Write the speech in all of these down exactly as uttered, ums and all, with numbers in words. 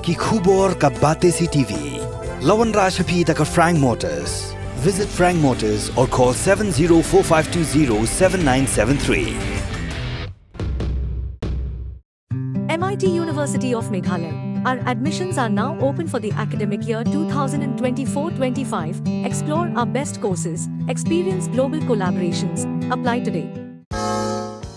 Ki khubor ka Batesi T V. La wanrah sha phi da ka Frank Motors. Visit Frank Motors or call seven zero four five two zero seven nine seven three. M I T University of Meghalaya. Our admissions are now open for the academic year two thousand twenty-four twenty-five. Explore our best courses, experience global collaborations. Apply today.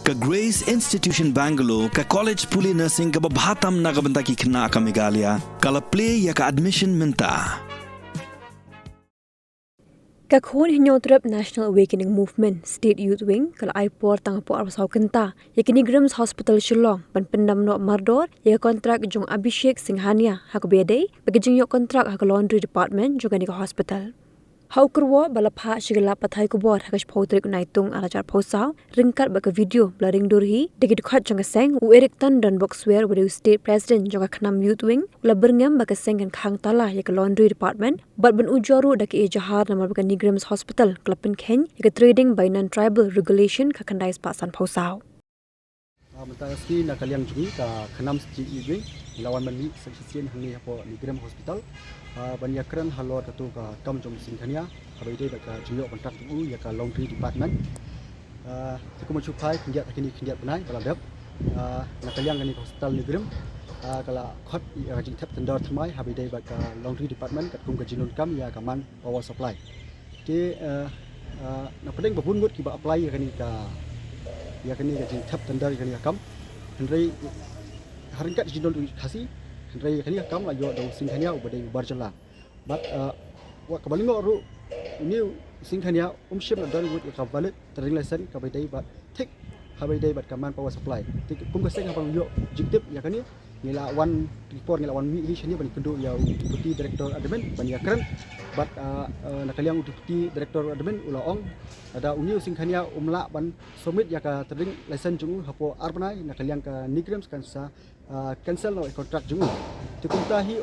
Ka Grace Institution Bangalore, ka college pule nursing kaba bha tam na ka bynta ki khynnah ka Meghalaya, ka la plie ïa ka admission mynta. Ka Khun Hynñiewtrep National Awakening Movement State Youth Wing ka la ai por tang hapoh arphew saw kynta ïa ka NEIGRIHMS Hospital Shillong ban pyndam noh mardor ïa ka kontrak jong Abhishek Singhania, ha kaba ïadei bad ka jingïoh kontrak ha ka laundry department jong kane ka hospital. Ha u kyrwoh ba la phah sha ki lad pathai khubor ha ka shiphew tarik u Naitung arhajar arphew saw, ryngkat bad ka video ba la ring dur hi da ki dkhot jong ka seng, u Eric Tandon Boxwer, uba dei u State President jong ka KHNAM Youth Wing, u la byrngem ba ka seng kan khang tala ïa ka laundry department bad ban ujor ruh da ka ejahar namar ba ka NEIGRIHMS Hospital ka la pynkheiñ ïa ka trading by non-tribal regulation ka khyndai spah sanphew saw. Ah, mynta ka sngi na ka liang jong ngi ka KHNAM State Youth Wing ngi la wan ban mih sa shisien hangne hapoh NEIGRIHMS Hospital, ah, ban ïakren halor katu ka kam jong u Singhania, kaba ïadei bad ka jingïoh kontrak jong u ïa ka laundry department. Ah, te kumba shu phai khyndiat ha kine khyndiat bnai ba la dep, ah, na ka liang kane ka hospital NEIGRIHMS, ah, ka la khot ïa ka jingthep tender thymmai haba ïadei bad ka laundry department katkum ka jingdonkam ïa ka manpower supply. Te, eh, eh, na pdeng ba bun ngut kiba apply ïa kane ka, ïa kane ka jingthep tender ïa kane ka kam. Hynrei ha ryngkat jingdon u Khasi, hynrei ïa kane ka kam la ïoh da u Singhania uba dei u bar jylla. Bad, eh, wat kaba lyngngoh ruh, une u Singhania um shym la don wut ïa ka valid trading license kaba ïadei bad thik haba ïadei bad ka manpower supply. Te kum ka seng haba ngi ïoh jingtip ïa kane, ngi la wan, ki por ngi la wan mih hi shane ban ïakynduh ïa u Deputy Director Admin ban ïakren. Bad, ah, ah, na ka liang u Deputy Director Admin u la ong lada une u Singhania um lah ban submit ïa ka trading license jong u hapoh ar bnai, na ka liang ka NEIGRIHMS kan sa, ah, cancel noh ïa ka kontrak jong u. Te kumta hi,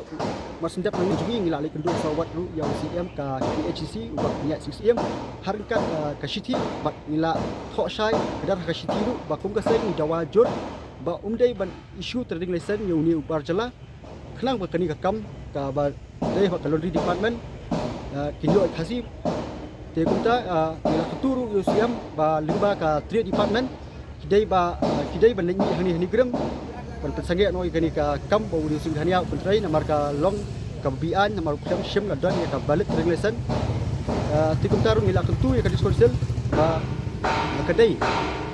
mar shu dep na ngi jong ngi, ngi la leit kynduh sa wat ruh ïa u C M ka K H A D C, u Bah Konïaid Sing Syiem, ha ryngkat, ah, ka shithi, bad ngi la thoh shai kdar ha ka shithi ruh ba kum ka seng ngi dawa jur ba um dei ban issue trading license ïa une u bar jylla khnang ba kane ka kam kaba dei ha ka laundry department, ah, kin ïoh ïa ka Khasi. Te kumta, ah, ngi la kyntu ruh ïa u C M ba lyngba ka trade department ki dei ba, ah, ki dei ban leit mih hangne ha NEIGRIHMS ban pynsangeh noh ïa kane ka kam ba une u Singhania u pyntrei namar ka long kaba beaiñ namar u khlem shym la don ïa ka valid trading license. Ah, te kumta ruh ngi la kyntu ïa ka District Council ba, ah, ka dei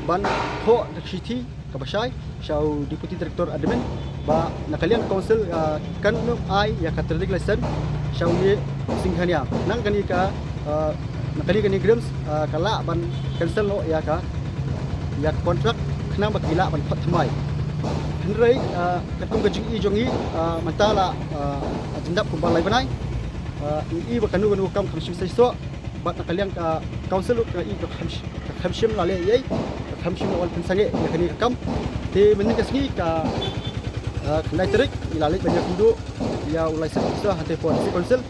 ban thoh da ka shithi kaba shai sha u Deputy Director Admin ba na ka liang ka Council, ah, kan ym ai ïa ka trading license sha une u Singhania. Khnang kane ka, ah, na ka liang ka NEIGRIHMS, ah, ka lah ban cancel noh ïa ka, ïa ka kontrak khnang ba ki lah ban khot thymmai. Hynrei, ah, katkum ka jingïohi jong ngi, ah, mynta la, ah, jingdap kumba lai bnai, ah, ngi i ba kano kano ka kam kam shym seisoh. Bad na ka liang ka Council ruh ka i ka kham sh-, ka kham shym la leh ei ei, ka kham shym la wan pynsangeh ïa kane ka kam. Te mynnin ka sngi ka, ah, khyndai tarik ngi la leit ban ïakynduh ïa u Liaison Officer hangtei hapoh District Council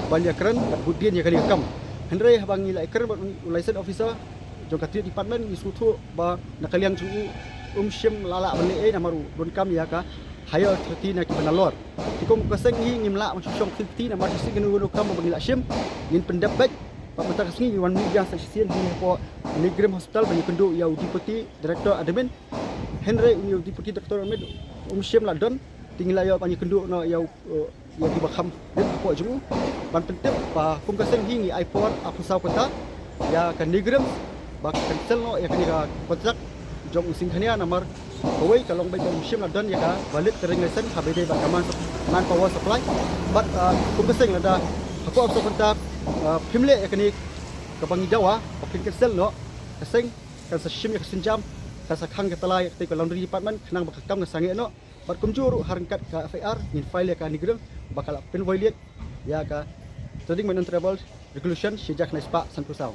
ban ïakren bad bud dien ïa kane ka kam. Hynrei haba ngi la ïakren bad u Liaison Officer jong ka Trade Department ngi sngewthuh ba na ka liang jong u um shym la lah ban leh ei namar u donkam ïa ka higher authority na kiba nalor. Te kum ka seng hi ngim lah ban shu shong khih kti namar shisien kano kano ka kam ba ngi la shim ngin pyndep beit. Bad mynta ka sngi ngi wan mih biang sa shisien hi hapoh NEIGRIHMS Hospital ban ïakynduh ïa u Deputy Director Admin. Hynrei une u Deputy Director Admin um shym la don. Te ngi la ïoh ban ïakynduh noh ïa u, eh, ïa kiba kham rit hapoh jong u ban pyntip ba kum ka seng hi ngi ai por arphew saw kynta ïa ka NEIGRIHMS ba ka cancel noh ïa kane ka kontrak jong u Singhania namar kawei ka long beit ba um shym la don ïa ka valid trading license haba ïadei bad ka man, manpower supply. Bad, ah, kum ka seng lada hapoh arphew saw kynta, ah, phim leh ïa kane kaba ngi dawa ba phin cancel noh, ka seng kan sa shim ïa ka sienjam, kan sa khang ïa ka tala ïa katei ka laundry department khnang ba ka kam kan sangeh noh. Bad kumjuh ruh ha ryngkat ka F I R ngin file ïa ka NEIGRIHMS ba ka la pynviolate ïa ka trading by non-tribal regulation shi hajar khyndai spah sanphew saw.